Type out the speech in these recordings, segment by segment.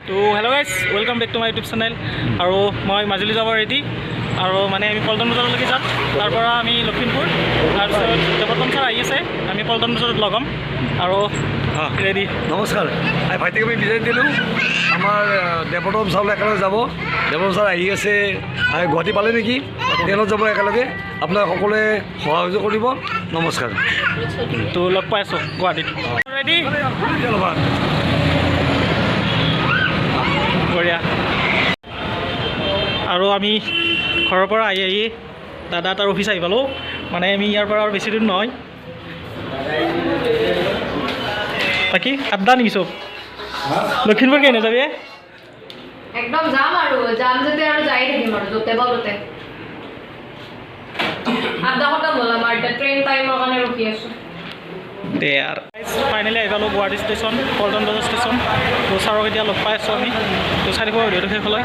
তো hello guys, welcome back to my YouTube channel. আৰু মই মাজুলী যাব ৰেডি আৰু মানে আমি পল্টন বজাৰলৈকে যাম। তাৰ পৰা আমি লখিমপুৰ, তাৰপিছত দেৱতম ছাৰ আহি আছে, আমি পল্টন বজাৰত লগ হ'ম আৰু ৰেডি। নমস্কাৰ। এই ভাইটিক আমি বিদায় দিলোঁ। আমাৰ দেৱতম চাউল একেলগে যাব। দেৱতম ছাৰ আহি আছে, আহি গুৱাহাটী পালে নেকি? ট্ৰেইনত যাব একেলগে। আপোনাক সকলোৱে সহযোগ কৰিব। নমস্কাৰ। তো লগ পাই আছোঁ গুৱাহাটীত। ৰেডি। অলপমান। বঢ়িয়া। আৰু আমি ঘৰৰ পৰা আহি আহি দাদা তাৰ অফিচ আহি পালোঁ। মানে আমি ইয়াৰ পৰা আৰু বেছি দূৰ নহয়। বাকী আড্ডা নেকি চব? লখিমপুৰ কেনে যাবি? একদম যাম আৰু যাম যেতিয়া আৰু যাই থাকিম আৰু য'তে পাওঁ ত'তে। আড্ডা খতম হ'ল আমাৰ, এতিয়া ট্ৰেইন টাইমৰ কাৰণে ৰখি আছোঁ। দে আৰু ফাইনেলি আহি পালোঁ গুৱাহাটী ষ্টেচন, পল্টন বজাৰ ষ্টেচন। তো ছাৰক এতিয়া লগ পাই আছোঁ আমি। তো চাই থাকিব ভিডিঅ'টো শেষ হ'লে।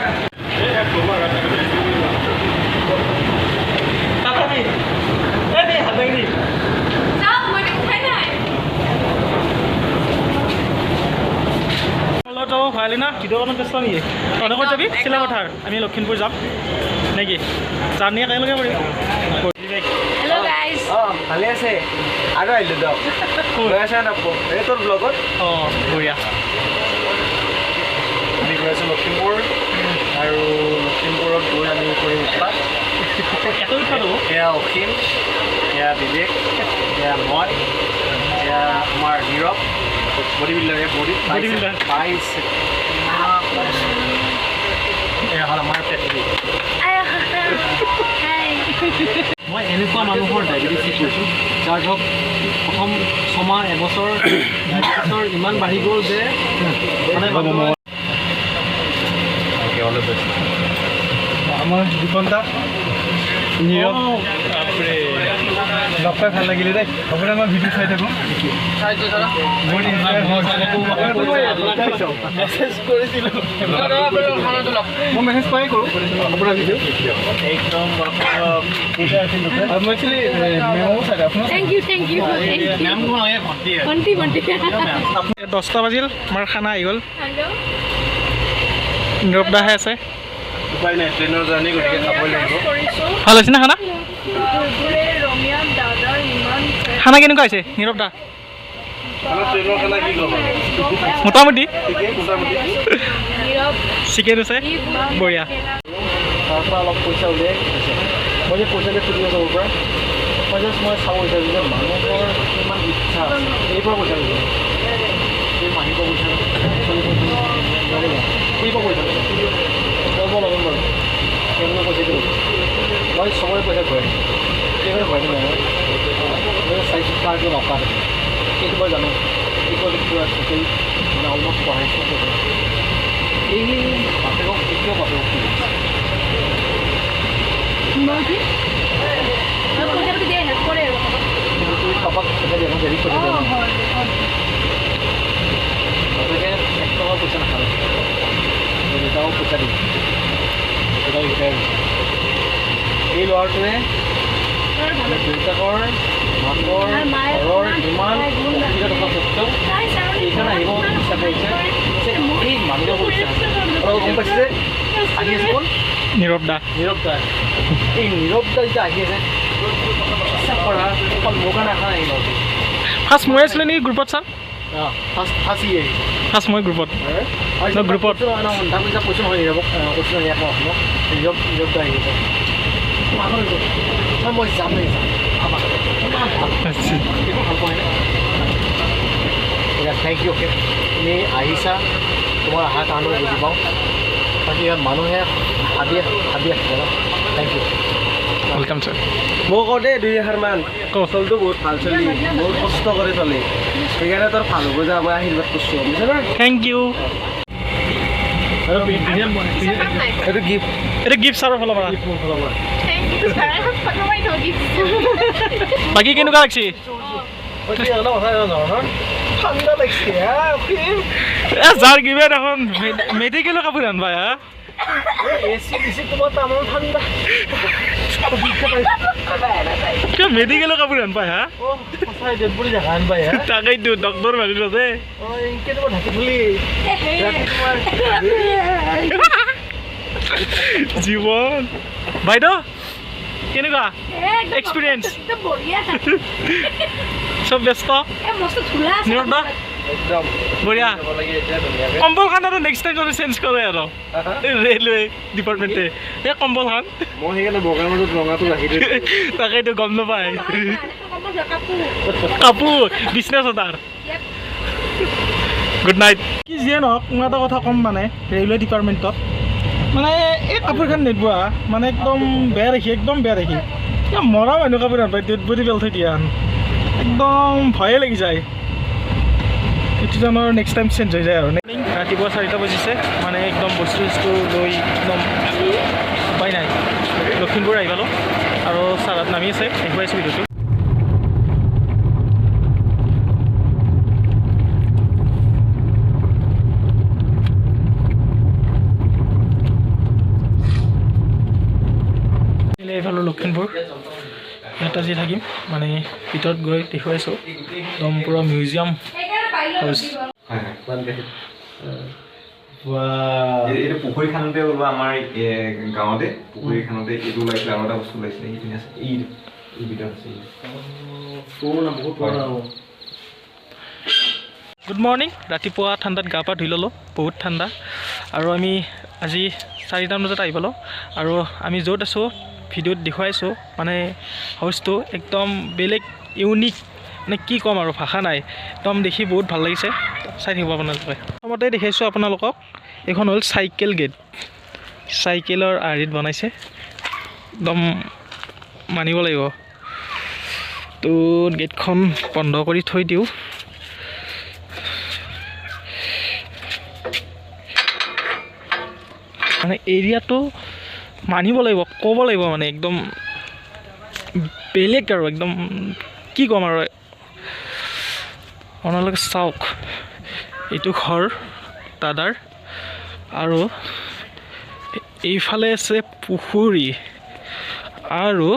যাম মই, উঠাই নাই। লগত যাব ভয়ালি না ভিডিঅ' কনত ব্যস্ত নেকি? তহঁতে ক'ত যাবি? চিলাপথাৰ। আমি লখিমপুৰ যাম নেকি? জাৰ্ণি একেলগে কৰিম। Hello' guys. অঁ, ভালে আছে আৰু আহিলোঁ দিয়ক। গৈ আছে নাপো এই তোৰ ব্লগত। অঁ, বঢ়িয়া। আমি গৈ আছোঁ লখিমপুৰ আৰু লখিমপুৰত গৈ আমি কৰিম উৎপাত। এটো উৎপাত হ'ব। এয়া অসীম, এয়া বিবেক, এয়া মই, এয়া আমাৰ নীৰৱ body builder, body body builder. পাইছে। এয়া হ'ল আমাৰ পেট্ৰি। মই এনেকুৱা মানুহৰ ডায়েবেটিছ ঠিক কৰিছোঁ, যাৰ ধৰক প্ৰথম 6 মাহ এবছৰ ডায়েবেটিছৰ ইমান বাঢ়ি গ'ল যে মানে মানুহে আমাৰ দীপন দা, নীৰৱ, বাপৰে। লগ পাই ভাল লাগিলে দেই। আপোনাৰ মই ভিডিঅ' চাই থাকোঁ। মেছেজ কৰিছিলোঁ। মই মেছেজ পাই কৰোঁ আপোনাৰ ভিডিঅ'। একদম। আৰু মই একচুৱেলি মেমো চাই আপোনাৰ। Thank you, thank you, thank you. ভণ্টি, ভণ্টি। 10টা বাজিল, আমাৰ খানা আহি গ'ল। হেল্ল'। নীৰৱ দাহে আছে। উপায় নাই, ট্ৰেইনৰ জাৰ্ণি, গতিকে খাবই লাগিব। ভাল হৈছে নে খানা? খানা কেনেকুৱা হৈছে নীৰৱ দা? ট্ৰেইনৰ খানা কি ক'ব? মোটামুটি। ঠিকেই, মোটামুটি। চিকেন আছে, বঢ়িয়া। তাৰ পৰা অলপ পইচা উলিয়াই দিছে। মই যে পইচাটো খুজিব যাব পৰা, মই জাষ্ট মই চাব বিচাৰিছোঁ যে মানুহৰ কিমান ইচ্ছা আছে। এই পৰা পইচা লৈছে, এই মাহিৰ পৰা পইচা, এই পৰা পইচা লৈছে। তেওঁলোকৰ ল'ব বাৰু, তেওঁলোকৰ পইচাটো লৈছে। মই চবৰে পইচা ঘূৰাই দিছোঁ। এইবাৰ ঘূৰাই দিম। মই চাইছোঁ কাৰ কিমান অকাত আছে, সেইটো মই জানো। এইটো কিবা টোটেল মানে অলমষ্ট পঢ়াইছোঁ। এই বাপেকক এতিয়াও বাপেকক কি পইচা পাতি দিয়ে, হেল্প কৰে আৰু। তুমি পাপাক পইচা দিয়া, ডেডিক পইচা দিয়া। বাপেকে 1 টকা পইচা নাখালে। দেউতাকক পইচা দিম, দেউতাক ৰিটায়াৰ হৈছে। এই ল'ৰাটোৱে দেউতাকৰ, মাকৰ, ঘৰৰ ইমান অসুবিধা থকা সত্ত্বেও এইখন আহিব ইচ্ছা কৰিছে যে এই মানুহৰ ইচ্ছা আছে আৰু গম পাইছে যে আহি আছে কোন? নীৰৱ দা। নীৰৱ দা। এই নীৰৱ দা যেতিয়া আহি আছে, বিশ্বাস কৰা, অকল মোৰ কাৰণে অহা নাই ল'ৰাটো। ফাৰ্ষ্ট মই আছিলোঁ নেকি গ্ৰুপত ছাৰ? অঁ, ফাৰ্ষ্ট ফাৰ্ষ্ট ই আহিছে। ফাৰ্ষ্ট মই গ্ৰুপত। গ্ৰুপত। তাক যেতিয়া কৈছোঁ নহয় নীৰৱক, কৈছোঁ নহয় ইয়াক, মই অসমক নীৰৱ, নীৰৱ দা আহি আছে। পাগল হৈ গ'ল। ছাৰ, মই যামেই যাম। ভাবা, ইমান ভাল, একো ভাল পোৱা নাই। Thank U, okay. তুমি আহিছা, তোমাৰ অহাৰ কাৰণটো বুজি পাওঁ। বাকী ইয়াত মানুহে ভাবি ভাবি ৰাখিব ন। Thank U. Welcome sir. মই কওঁ দেই দুই এষাৰমান। কওঁ। চলটো বহুত ভাল চলি, বহুত কষ্ট কৰে চলি, সেইকাৰণে তোৰ ভাল হ'ব যা, মই আশীৰ্বাদ কৰিছোঁ, বুজিছ না? Thank U. এইটো গিফ্ট। এইটো গিফ্ট ছাৰৰ ফালৰ পৰা। মোৰ ফালৰ পৰা। Thank you sir, photo মাৰি থৈ দিছোঁ। বাকী কেনেকুৱা লাগছে? ঠাণ্ডা লাগছে হা? এ যাৰ কিবা দেখোন মেডিকেলৰ কাপোৰ আনবা হা। এ চি দিছে তোমাৰ, তামাম ঠাণ্ডা। কিয় মেডিকেলৰ কাপোৰ হেন পায় হা? তাকেইতো ডক্টৰ মানুহ আছে। জীৱন বাইদেউ কেনেকুৱা এক্সপিৰিয়েঞ্চ? চব ব্যস্ত বঢ়িয়া। কম্বলখান আৰু নেক্সট টাইম যাতে চেঞ্জ কৰে আৰু ৰেলৱে ডিপাৰ্টমেণ্টে এই কম্বলখান। মই সেইকাৰণে বগাৰ মাজত ৰঙাটো ৰাখি দিছোঁ। তাকেইতো গম নাপায়। কাপোৰ বিজনেছ তাৰ। Good night. কি যিয়ে নহওক, মই এটা কথা ক'ম, মানে ৰেলৱে ডিপাৰ্টমেণ্টত মানে এই কাপোৰখন নিদিব, মানে একদম বেয়া দেখি, একদম বেয়া দেখি। মৰা মানুহ কাপোৰ নাপায়, ডেড বডি পেল থৈ দিয়া, একদম ভয়ে লাগি যায়। এইটো আমাৰ নেক্সট টাইম চেঞ্জ হৈ যায় আৰু। ৰাতিপুৱা 4টা বাজিছে, মানে একদম বস্তু চস্তু লৈ একদম উপায় নাই। লখিমপুৰ আহি পালোঁ আৰু চাৰাত নামি আছে, দেখুৱাইছোঁ ভিডিঅ'টো। এইফালে লখিমপুৰ, ইয়াত আজি থাকিম, মানে ভিতৰত গৈ দেখুৱাইছোঁ একদম পূৰা মিউজিয়াম হাউচ। এইটো পুখুৰী খানোতে ওলোৱা, আমাৰ গাঁৱতে পুখুৰী খানোতে এইটো ওলাইছিলে। আৰু এটা বস্তু ওলাইছিলে, সেইখিনি আছে এই ভিতৰত আছে। Good morning. ৰাতিপুৱা ঠাণ্ডাত গা পা ধুই ল'লোঁ, বহুত ঠাণ্ডা। আৰু আমি আজি 4টামান বজাত আহি পালোঁ। আৰু আমি য'ত আছোঁ ভিডিঅ'ত দেখুৱাইছোঁ, মানে হাউচটো একদম বেলেগ ইউনিক, মানে কি ক'ম আৰু ভাষা নাই, একদম দেখি বহুত ভাল লাগিছে। চাই থাকিব আপোনালোকে। প্ৰথমতে দেখাইছোঁ আপোনালোকক, এইখন হ'ল চাইকেল গেট, চাইকেলৰ আৰ্হিত বনাইছে, একদম মানিব লাগিব। তো গেটখন বন্ধ কৰি থৈ দিওঁ। মানে এৰিয়াটো মানিব লাগিব, ক'ব লাগিব, মানে একদম বেলেগ আৰু একদম কি ক'ম আৰু। আপোনালোকে চাওক, এইটো ঘৰ দাদাৰ, আৰু এইফালে আছে পুখুৰী। আৰু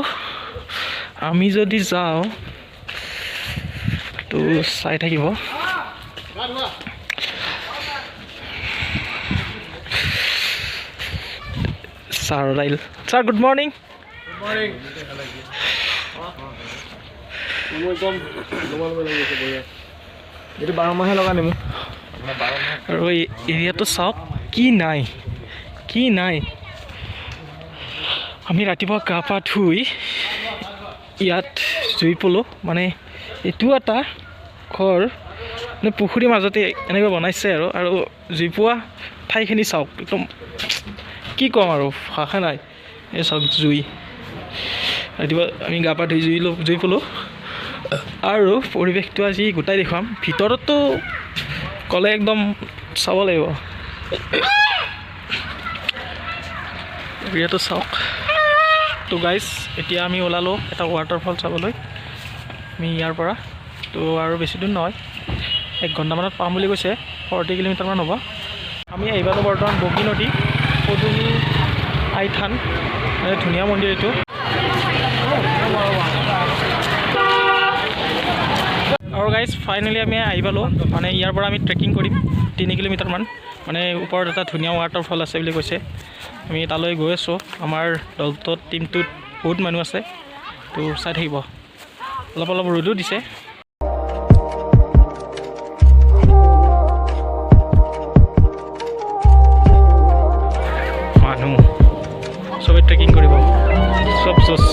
আমি যদি যাওঁ তো চাই থাকিব। ছাৰ ওলাইল। Sir good morning. এইটো 12 মাহে লগা নেমু। আৰু এই এৰিয়াটো চাওক, কি নাই কি নাই। আমি ৰাতিপুৱা গা পা ধুই ইয়াত জুই পলোঁ। মানে এইটো এটা ঘৰ, মানে পুখুৰীৰ মাজতে এনেকৈ বনাইছে আৰু। আৰু জুই পোৱা ঠাইখিনি চাওক, একদম কি ক'ম আৰু ভাষা নাই। এই চাওক জুই, ৰাতিপুৱা আমি গা পা ধুই জুই পলোঁ। আৰু পৰিৱেশটো আজি গোটাই দেখুৱাম। ভিতৰতো গ'লে একদম চাব লাগিব। এৰিয়াটো চাওক। তো গাইজ, এতিয়া আমি ওলালোঁ এটা ৱাটাৰফল চাবলৈ। আমি ইয়াৰ পৰা তো আৰু বেছি দূৰ নহয়, 1 ঘণ্টামানত পাম বুলি কৈছে, 40 কিলোমিটাৰমান হ'ব। আমি আহি পালোঁ বৰ্তমান বগী নদী, পদুমী আইথান, মানে ধুনীয়া মন্দিৰ এইটো। আৰু গাইজ ফাইনেলি আমি আহি পালোঁ। মানে ইয়াৰ পৰা আমি ট্ৰেকিং কৰিম 3 কিলোমিটাৰমান। মানে ওপৰত এটা ধুনীয়া ৱাটাৰফল আছে বুলি কৈছে, আমি তালৈ গৈ আছোঁ। আমাৰ দলটোত টীমটোত বহুত মানুহ আছে, তো চাই থাকিব। অলপ অলপ ৰ'দো দিছে। মানুহ চবে ট্ৰেকিং কৰিব, চব চচ।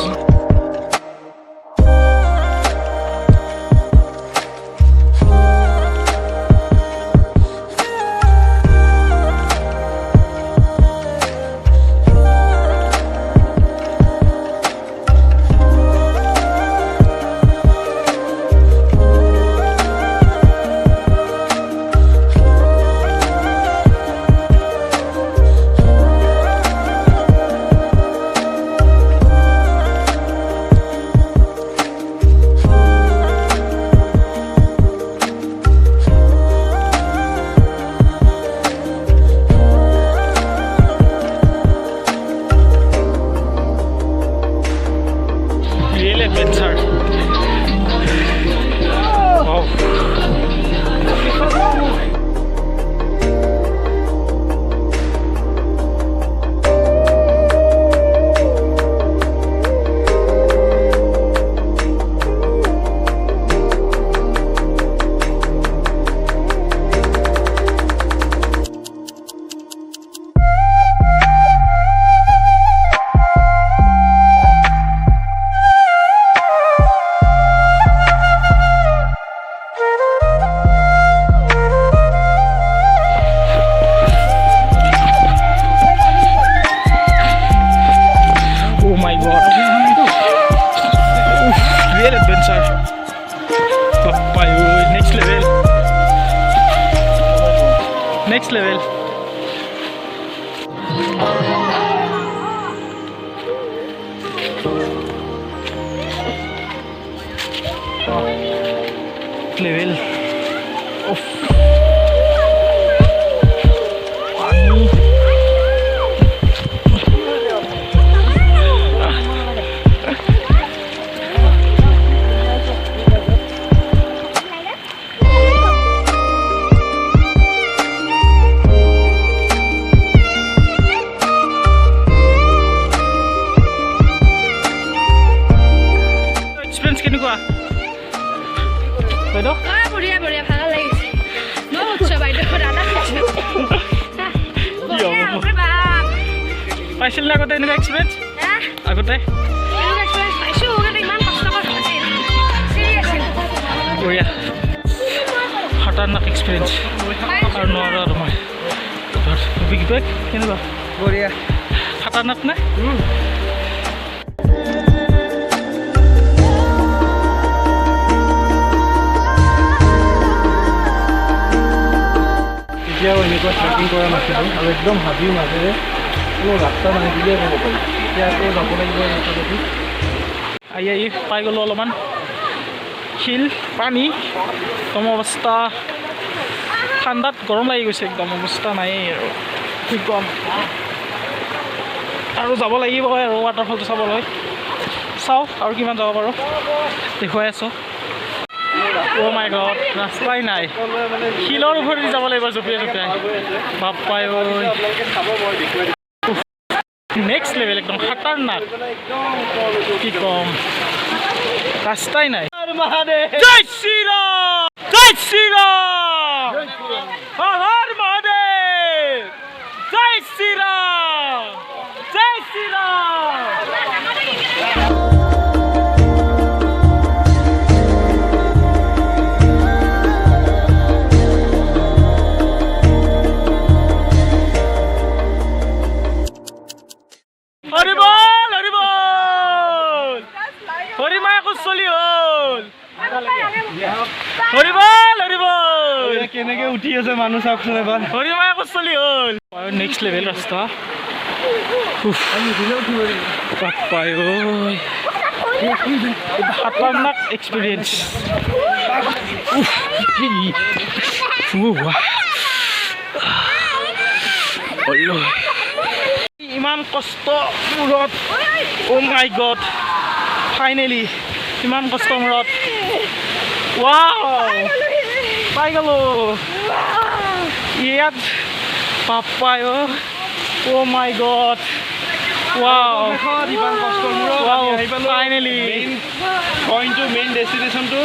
পাইছিল নে আগতে এনেকুৱা এক্সপিৰিয়েঞ্চ? আগতে বঢ়িয়া খতৰনাক এক্সপিৰিয়েঞ্চ আৰু নোৱাৰোঁ আৰু মই। বিগ বেগ কেনেকুৱা? বঢ়িয়া। খতৰনাক নে? এতিয়াও এনেকুৱা ট্ৰেকিং কৰা নাছিলোঁ আৰু একদম হাবিৰ মাজেৰে কোনো ৰাস্তা নাই বুলিয়ে ক'ব পাৰি। এতিয়া আকৌ যাব লাগিব ৰাস্তাটোদি। আহি আহি পাই গ'লোঁ অলপমান শিল পানী, একদম অৱস্থা ঠাণ্ডাত গৰম লাগি গৈছে, একদম অৱস্থা নাই আৰু কি ক'ম। আৰু যাব লাগিব আৰু ৱাটাৰফলটো চাবলৈ। চাওঁ আৰু কিমান যাব পাৰোঁ, দেখুৱাই আছোঁ। অ' মাই গড, ৰাস্তাই নাই, শিলৰ ওপৰেদি যাব লাগিব জঁপিয়াই জঁপিয়াই। বাপ্পাই ঐ, নেক্সট লেভেল, একদম খাতাৰনাক, কি ক'ম, ৰাস্তাই নাই। জয় শ্ৰীৰাম, জয় শ্ৰীৰাম, হৰ হৰ মহাদেৱ, জয় শ্ৰীৰাম, জয় শ্ৰীৰাম। হৰি বল, হৰি বল, হৰি মায়ে চলি হ'ল। হৰি বল, হৰি বল। কেনেকে উঠি আছে মানুহ চাওকচোন এবাৰ। হৰি মায়ে চলি হ'ল। নেক্সট লেভেল ৰাস্তা। বাপ্পাই ঐ, খাতাৰনাক এক্সপিৰিয়েঞ্চ। ইমান কষ্ট মূৰত, অ' মাই গড, ফাইনেলি ইমান কষ্ট মূৰত ৱাও পাই গ'লো ইয়াত। পাপাই অ', অ' মাই গড, ৱাও, ইমান কষ্টৰ মূৰত ৱাও, আমি আহি পালোঁ ফাইনেলি পইণ্টটো, মেইন ডেষ্টিনেশ্যনটো।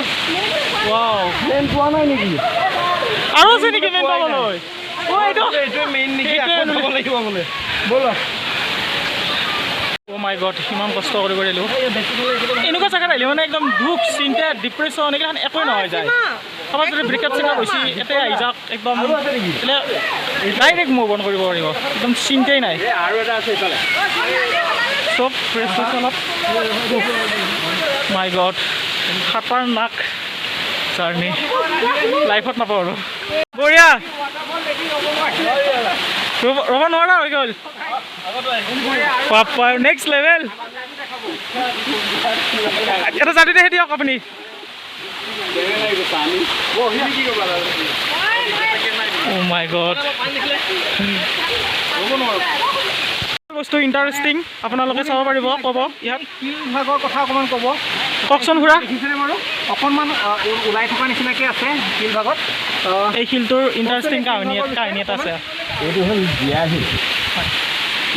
ৱাও, মেইন পোৱা নাই নেকি? আৰু আছে নেকি মেইন পাবলৈ? অ' এইটো এইটোৱে মেইন নেকি? এইটোৱে আকৌ যাব লাগিব বোলে, ব'লা। অ' মাই গড, ইমান কষ্ট কৰি কৰিলোঁ। এনেকুৱা জেগাত আহিলে মানে একদম দুখ, চিন্তা, ডিপ্ৰেশ্যন এইগিলাখন একোৱে নহয় যায়। কাৰোবাৰ যদি ব্ৰেকআপ চেকআপ হৈছে, ইয়াতে আহি যাওক, একদম ডাইৰেক্ট মুভ অন কৰিব পাৰিব, একদম চিন্তাই নাই। আৰু এটা আছে ইফালে। চব ফ্ৰেছ হৈছে অলপ। মাই গড, খাতাৰনাক জাৰ্ণি, লাইফত নাপাওঁ আৰু। বঢ়িয়া, ৰ'ব নোৱাৰা হৈ গ'ল। বাপ্পা, নেক্সট লেভেল। এটা জাতি দেখি দিয়ক আপুনি। অ' মাই গড, বস্তু ইণ্টাৰেষ্টিং, আপোনালোকে চাব পাৰিব। ক'ব ইয়াত শিল ভাগৰ কথা অকণমান ক'ব। কওকচোন খুৰা। দেখিছেনে বাৰু অকণমান ওলাই থকা নিচিনাকৈ আছে শিল ভাগত। এই শিলটোৰ ইণ্টাৰেষ্টিং কাহিনী এটা আছে। এইটো হ'ল জীয়া শিল।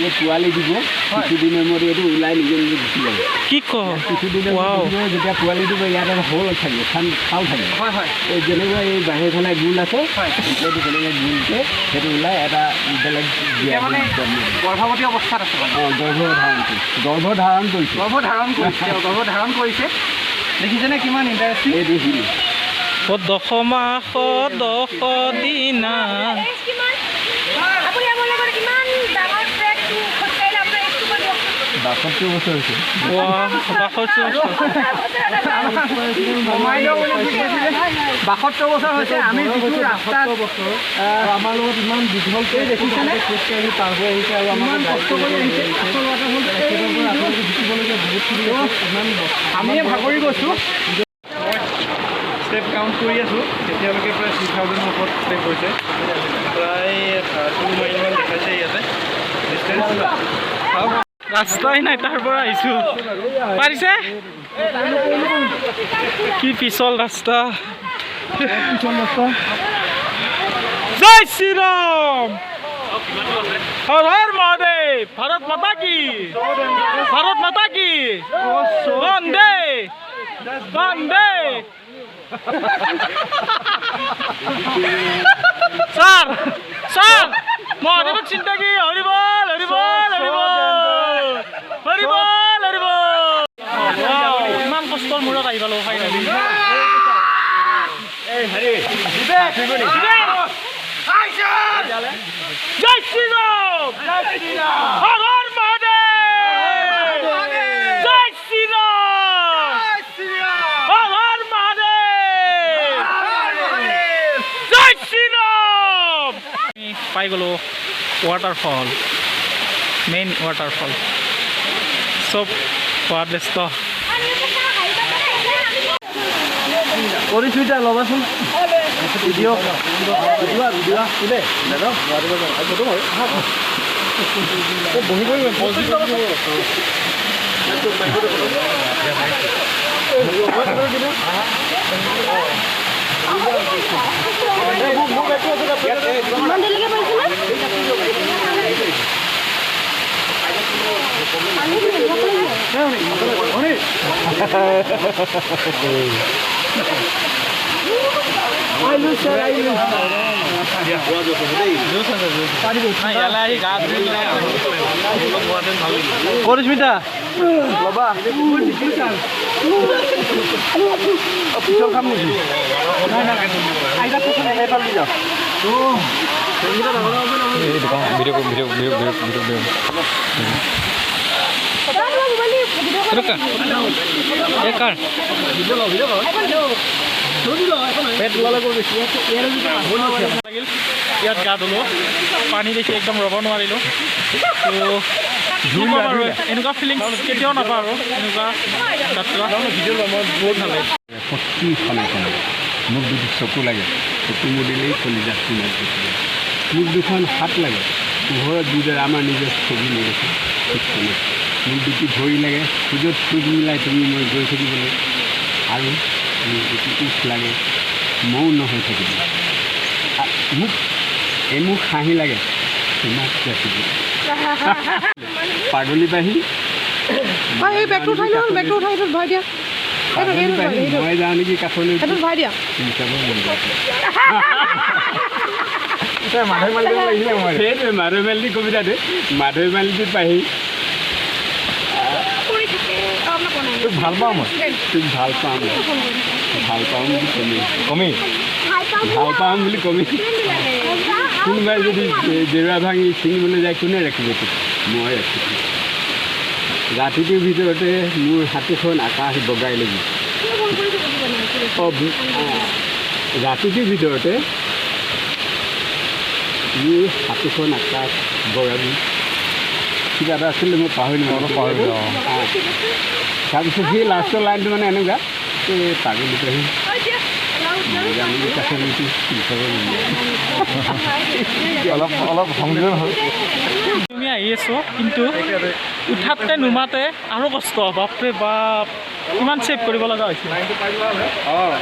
এই পোৱালি দিব কিছুদিনৰ মূৰত এইটো ওলাই নিজে নিজে গুচি যাব। কি ক? কিছুদিনৰ ৱাও। মূৰত যেতিয়া পোৱালি দিব ইয়াত এটা হোল থাকিব, খাল থাকিব। হয় হয়। এই যেনেকুৱা এই বাহিৰখনে গোল আছে, এইটো তেনেকৈ গোলকৈ সেইটো ওলাই এটা বেলেগ জীয়া এতিয়া মানে শিল জন্ম দিব। গৰ্ভৱতী অৱস্থাত আছে মানে। অঁ, গৰ্ভধাৰণ কৰিছে। গৰ্ভধাৰণ কৰিছে। গৰ্ভধাৰণ কৰিছে, গৰ্ভধাৰণ কৰিছে। দেখিছেনে কিমান ইণ্টাৰেষ্টিং? এইটো শিল। দশ মাস দশ দিনা। আপুনি আমাৰ লগত কিমান ডাঙৰ ট্ৰেকটো খোজকাঢ়িলে আপোনাৰ এইটো কৈ দিয়ক। 72 বছৰ হৈছে। 72 বছৰ। 72 বছৰ হৈছে। আমি যিটো ৰাস্তাত আমাৰ লগত ইমান দীঘল দেখিছেনে? খোজকাঢ়ি পাৰ হৈ আহিছে আৰু ইমান কষ্ট কৰি আহিছে। আচল ৱাটাৰফলটো শিকিবলগীয়া বহুতখিনি ইমান আমিয়ে ভাগৰি গৈছোঁ। ষ্টেপ কাউণ্ট কৰি আছোঁ, এতিয়ালৈকে প্ৰায় 3000ৰ ওপৰত ষ্টেপ হৈছে। প্ৰায় 2 মাইলমান দেখাইছে ইয়াতে ডিষ্টেঞ্চ। ৰাস্তাই নাই, তাৰ পৰা আহিছোঁ। পাৰিছে? কি পিছল ৰাস্তা। জয় শ্ৰীৰাম, হৰ হৰ মহাদেৱ, ভাৰত মাতা কি, ভাৰত মাতা কি, বন্দে বন্দে। ছাৰ ছাৰ, মহাদেৱক চিন্তা কি? হৰি বল, হৰি বল, হৰি বল। পালোঁ ফাইনেলি। জয় শ্ৰীৰাম, হৰ হৰ মহাদেৱ, জয় শ্ৰীৰাম, হৰ হৰ মহাদেৱ, জয় শ্ৰীৰাম। আমি পাই গ'লোঁ ৱাটাৰফল, মেইন ৱাটাৰফল। চব খোৱাত ব্যস্ত। পৰিস্মিতা, ল'বাচোন ভিডিঅ', ভিডিঅ' ভিডিঅ' কোনে দাদা? বহি বহি। ইমান দেৰিলৈকে পৰিছেনে? ইয়ালৈ আহি গা ধুই। পৰিস্মিতা, ল'বা। পিছল খাম নেকি? সেইফালে যাওঁ। Video' video' video' video' video'. এইটো কাৰ? এই কাৰ? পেট ওলালে বেছি। লাগিল ইয়াত গা ধুলোঁ, পানী দেখি একদম ৰ'ব নোৱাৰিলোঁ। তো কি ক'ম আৰু, এনেকুৱা ফিলিংছ কেতিয়াও নাপাওঁ আৰু এনেকুৱা যাত্ৰা বহুত ভাল লাগে। প্ৰতি ক্ষণে ক্ষণে মোক দুটি চকু লাগে, চকু মুদিলেই কলিজা কোণত গুচি যায়। মোক দুখন হাত লাগে, পোহৰত যিদৰে আমাৰ নিজৰ ছবি নেদেখোঁ ঠিক তেনে। মোক দুটি ভৰি লাগে, খোজত খোজ মিলাই তুমি মই গৈ থাকিবলৈ। আৰু মোক দুটি ওঁঠ লাগে, মৌন হৈ থাকিবলৈ। মোক এমুখ হাঁহি লাগে, তোমাক ৰাখিবলৈ। পাগলী বাহী। এই বেগটো উঠাই লোৱা, বেগটো উঠাই এইটোত ভৰাই দিয়া। পাগলী বাহী, মই যাওঁ নেকি কাষলৈ। সেইটোত ভৰাই দিয়া। চাব মন যায়। মাধৈ মালিক লাগিছিলে মই। সেইটোৱে মাধৈ মালিনী কবিতাটো, মাধৈ মালিনী পাহি। তোক ভাল পাওঁ মই। তোক ভাল পাওঁ মই, ভাল পাওঁ বুলি কমি কমি ভাল পাওঁ বুলি কমি। কোনোবাই যদি জেওৰা ভাঙি ছিঙিবলৈ যায়, কোনে ৰাখিব তোক? মই ৰাখিম। ৰাতিটোৰ ভিতৰতে মোৰ হাতীখন আকাশ বগাই লাগিব। অঁ, ৰাতিটোৰ ভিতৰতে মোৰ হাতীখন আকাশ বগাবি, কিবা এটা আছিলে, মই পাহৰিলোঁ। অলপ পাহৰিলোঁ, অঁ। তাৰপিছত সেই লাষ্টৰ লাইনটো মানে এনেকুৱা, এই পাগলী পাহি কাষলৈকে বিচাব মন যায়। অলপ অলপ সংযোজন হ'ল। আমি আহি আছোঁ, কিন্তু উঠাতে নুমাতে আৰু কষ্ট। বাপৰে বাপ, কিমান ছেভ কৰিব লগা হৈছে। অঁ।